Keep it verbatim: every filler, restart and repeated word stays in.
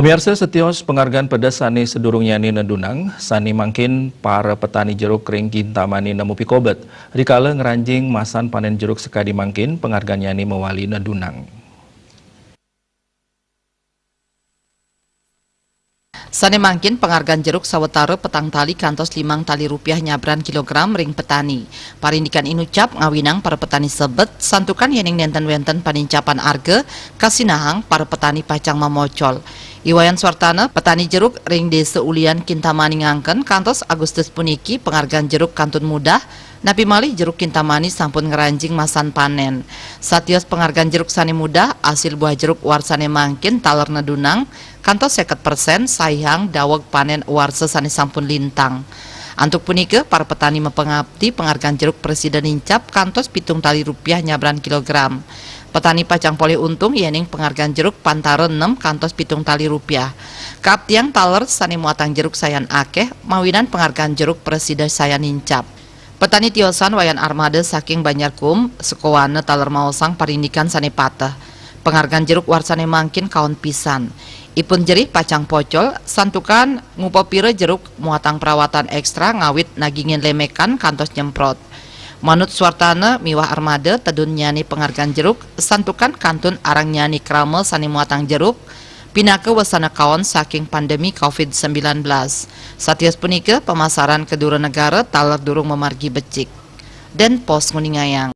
Pemirsa, setios penghargaan pedes sane sedurungnyané nedunang, sane mangkin para petani jeruk ring Kintamani nemu pikobet. Rikala ngranjing masan panen jeruk sakadi mangkin, penghargaannyané mawali nedunang. Sane mangkin penghargaan jeruk sawatara petang tali kantos limang tali rupiah nyabran kilogram ring petani. Parindikan inucap ngawinang para petani sebet, santukan yening nenten wenten panincapan arga, kasinahang para petani pacang mamocol. I Wayan Suartana, petani jeruk ring Desa Ulian Kintamani ngangken, kantos Agustus puniki penghargaan jeruk kantun mudah, napi malih jeruk Kintamani sampun ngranjing masan panen. Satios penghargaan jeruk sane mudah, asil buah jeruk warsane mangkin taler nedunang, kantos seket persen saihang daweg panen warsa sane sampun lintang. Antuk punika, para petani mapangapti penghargaan jeruk prasida nincap kantos pitung tali rupiah nyabran kilogram. Petani pacang polih untung yening penghargaan jeruk pantara nem kantos pitung tali rupiah. Kaaptiang taler sane muatang jeruk sayan akeh, mawinan penghargaan jeruk prasida sayan nincap. Petani tiosan Wayan Armada saking Banjarkum, sakowana taler maosang parindikan sane pateh. Penghargaan jeruk warsane mangkin kaon pisan. Ipun jerih pacang pocol, santukan ngupapira jeruk muatang perawatan ekstra ngawit nagingin lemekan kantos nyemprot. Manut Suartana miwah Armada, tedunnyane penghargaan jeruk, santukan kantun arangnyane krama sane muatang jeruk, pinaka wesana kaon saking pandemi covid sembilan belas. Satios punika, pamasaran ka dura negara taler durung mamargi becik. Den Pos nguningayang.